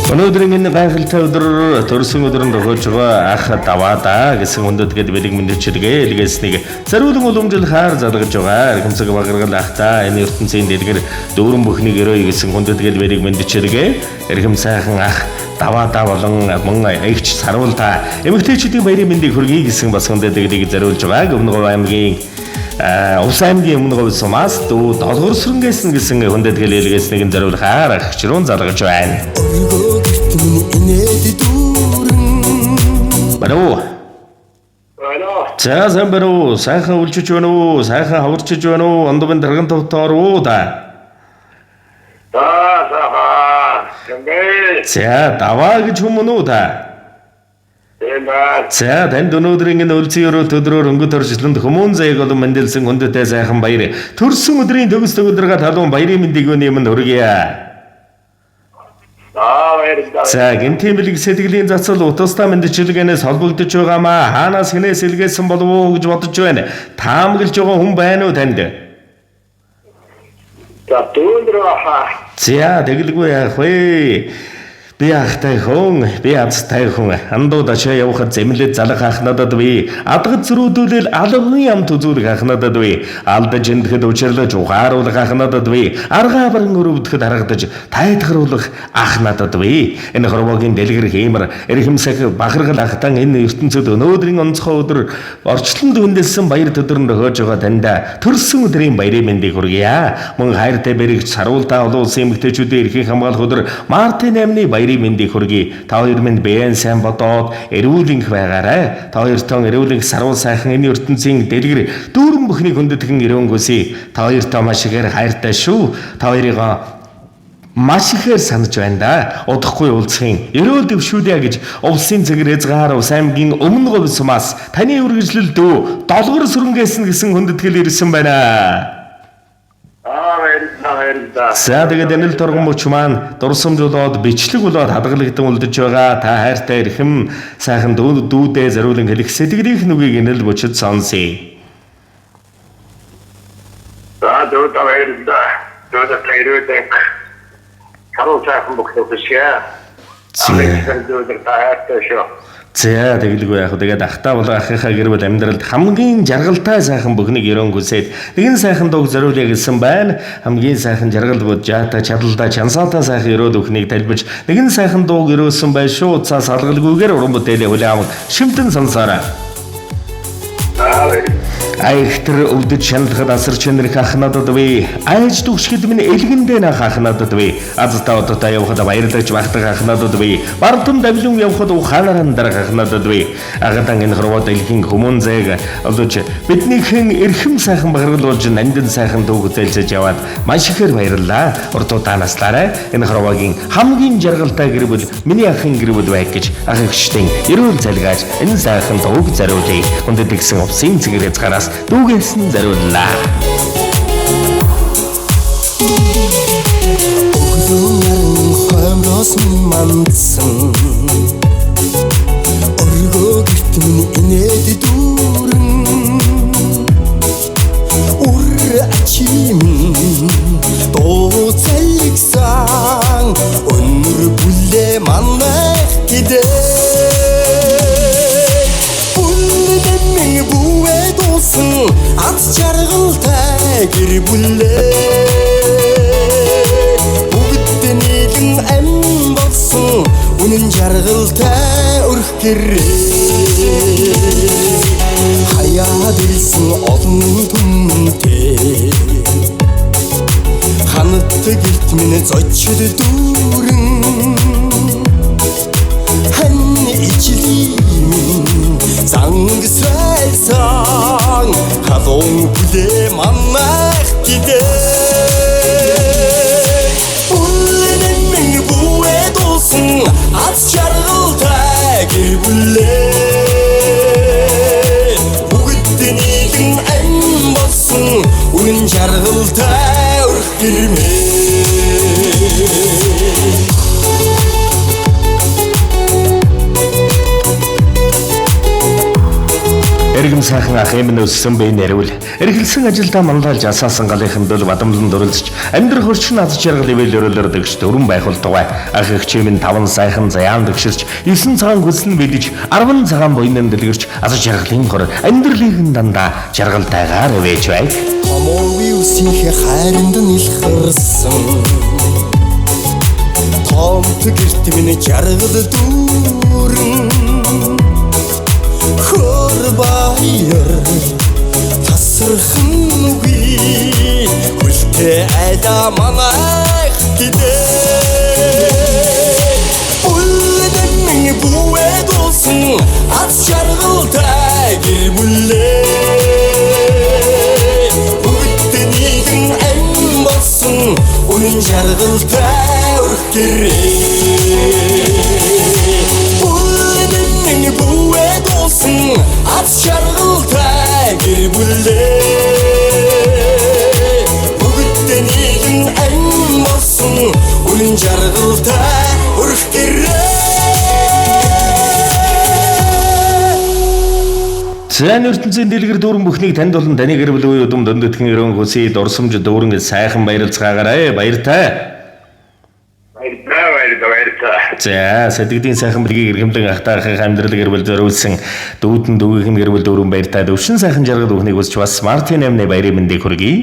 Өнөөдрийн энэ гайхалтай өдөр төрсөн өдөр нь тохиож байгаа ах даваада гэсэн хүндэтгэл бэлэг мэндчилгээ илгээснийг зориулан уламжлахаар залгаж байгаа. Эрхэмсэг багаргал ахта энэ ертөнцийн дэлгэр дүүрэн бүхнийг өрөөе гэсэн хүндэтгэл бэлэг мэндчилгээ эрхэм сайхан ах даваада болон мөн эгч саруул та эмэгтэйчүүдийн баярын мэндийг хүргэе гэсэн бас хүндэтгэлийг зориулж байгаа. Өмнө аймгийн Увс аймгийн өмнө говь сумаас дүү долгор сүрнгээсэн гэсэн хүндэтгэл илгээснийг нь зориулахаар ах чирүүн залгаж байна. Өргөө гэрт минь инээд дүүрэн. Баруу. Алло. За, сайн байна уу? Сайхан үлжиж байна уу? Сайхан хаварчиж байна уу? Ондомын дарган товтоор уу да. За, сайхан. Гэмбэ. За, даваа гэж хүмүүн үү та? Тийм ба. За, танд өнөөдрийн энэ өлзий өрөөлт өдрөөр өнгөт орчлонд хүмүүн заяаг болон мэндэлсэн хүндэтэй сайхан баяр. Төрсөн өдрийн төгс төгөлдрөг талуун баярын мэндийг өний өмнө хүргье. За, баярлалаа. За, гэнтийн бэлэг сэтгэлийн цацал утастай мэндчилгээнээс холбогдож байгаамаа. Хаанаас хинээс илгээсэн болов уу гэж бодож байна. Таамаглаж байгаа хүн байна уу танд? За, дүүндрөө хаа. За, тэгэлгүй яах вэ? Би ахтай хүн, би азтай хүн. Андууд ачаа явахад зэмлээд залах ах надад би. Адгад зөрүүдүүлэл алгын ямт үзүүлэх ах надад би. Алдаж эндэхэд учирлаж ухааруулах ах надад би. Аргаа баран өрөвдөхэд харагдаж тайтгаруулах ах надад би. Энэ хорвоогийн дэлгэр хиймэр эрхэмсэх бахархал ахтан энэ ертөнцид өнөөдрийн онцгой өдөр орчлонд хүндэлсэн баяр төдөр нь нөхөж байгаа таньда төрсөн өдрийн баярын мэндийг хүргье. Мөн хайртай бэрэгч саруултаа олон улсын эмэгтэйчүүдийн эрхийг хамгаалах өдөр мартын 8-ны баярын мэндийг хүргэе. Та хоёр минь бээн сайн бодоод эрүүлэнх байгаарай. Та хоёртон эрүүлэнх саруул сайхан энэ ертөнцийн дэлгэр дүүрэн бүхнийг хүндэтгэн өрөөнгөөсэй. Та хоёртоо маш ихээр хайртай шүү. Та хоёрыгоо маш ихээр санаж байна да. Удахгүй уулзахын ерөөл дэвшүүлье гэж улсын цэгэр хязгаар Ус аймгийн өмнө говь сумаас таны үргэлжлэл дүү долгор сүрэнгээсэн гэсэн хүндэтгэл ирсэн байна. Аа, баярлалаа, баярлалаа. За, тэгээд энэл торгон мөч маань дурсамж болоод бичлэг болоод хадгалагдан үлдэж байгаа. Та хайртай эрхэм сайхан дүүдээ зориулан хэлэх сэтгэлийнх нүгийг энэл мөчөд сонсъё. За, дүүдээ баярлалаа. Дүүдээ ирүүлэг. Харуу сайхан бүх хүсье. За. Дүүдээ хайртай шүү. За, тэгэлгүй яах вэ? Тэгээд ахтаа болон ахынхаа гэр бүл амьдралд хамгийн жаргалтай сайхан бүхнийг өрөөн хүсээд нэгэн сайхан дууг зориулъя гэсэн байна. Хамгийн сайхан жаргал бод жаата чадалдаа чансаатай сайхан өрөөл бүхнийг тайлбарж нэгэн сайхан дууг өрөөсөн байх шүү. Уцаас алгалгүйгээр уран бүтээлээ хүлээн аван шимтэн сонсоорой. За, баярлалаа. Айхтар өвдөж шаналхад асар чинрэх ах надад вэ. Айж дүгшгэд минь элгэндээ нах ах надад вэ. Азтай одтой явхад баярлаж багтах ах надад вэ. Бардам давлин явхад ухаанаар андарах ах надад вэ. Агадан энэ хорвоо дэлхийн хүмүүн зээг олж биднийхэн эрхэм сайхан бахархал болж нандин сайхан дүүг зээлсэж яваад маш ихээр баярлалаа. Урд удаанааслаарай. Энэ хорвоогийн хамгийн жаргалтай гэр бүл миний ахын гэр бүл байх гэж ах эгчдийн эрүүл залгааж энэ сайхан дууг зориулъя. Хүндэт гэсэн увсын цэгэр хязгаараас дүүгээс нь зориуллаа. Өглөө хоймроос минь мандсан. Өргөө гэрт минь инээд дүүрэн. Үр ачийн дуу цалигсан. Өнөр бүлээ манайх гэдэг. Бүлдэн минь бүвээ дуусан ад жаргалтай гэр бүлээ. Бүгд нийлэн ам болсон үнэн жаргалтай өрх гэрээ. Хаяад ирсэн олон түмэнтэй ханат гэрт минь зочид дүүрэн. Хан ичлийн минь занг сэлсэн халуун бүлээ манайх гэдэг. Бүлэн минь бүвээ дуусан аз жаргалтай гэр бүлээ. Бүгд нийлэн ам болсон үнэн жаргалтай өрх гэрмээ. Эргэм сайхан сайхан ах юм өссөн бэ нэрвэл эргэлсэн ажилдаа манлайлж асаасан галынхан дөл бадамлан дүрлцэж амьдрах орчин аз жаргал ивэл өрөөлөр дэгш дөрөн байх болтугай. Ах эгч минь 5 сайхан заяан дэгширч 9 цагаан гүсэн бэлэж 10 цагаан буйнан дэлгэрч аз жаргалын хор амьдралын дандаа жаргалтайгаар вэж байг. Томоови үсийнхээ хайранд нэлхэрсэн Томт гэрт минь жаргал дүүрэн Хөр баяр тасархан үгүй Хүлтэй айда манайх гидэ Бүлдэн бүвэд болсон аз жаргалтай гэр бүлээ Бүгдэн нэгэн ам болсон үнэн жаргалтай өрх гэрээ Бүлдэн бүвэд болсон аз жаргалтай гэр бүлээ Бүгдэн нэгэн ам болсон үнэн жаргалтай өрх гэрээ Зайн ертөнцийн дэлгэр дүүрэн бүхнийг танд болон таны гэр бүлийн үе удам дөндөтгөн өрөөн хүсье дурсамж дүүрэн сайхан баярлцгаагаарай баяртай. Баярлалаа, баярлалаа, баярлалаа. За сэтгэлийн сайхан бэлгийг эргэмлэн ахтаахын амьдрал гэр бүл зориулсан дүүдэн дүүгийнх нь гэр бүл дүүрэн баяртай төвшин сайхан жаргал бүхнийг хүсч бас Мартин 8-ны баярын мэндийг хүргэе.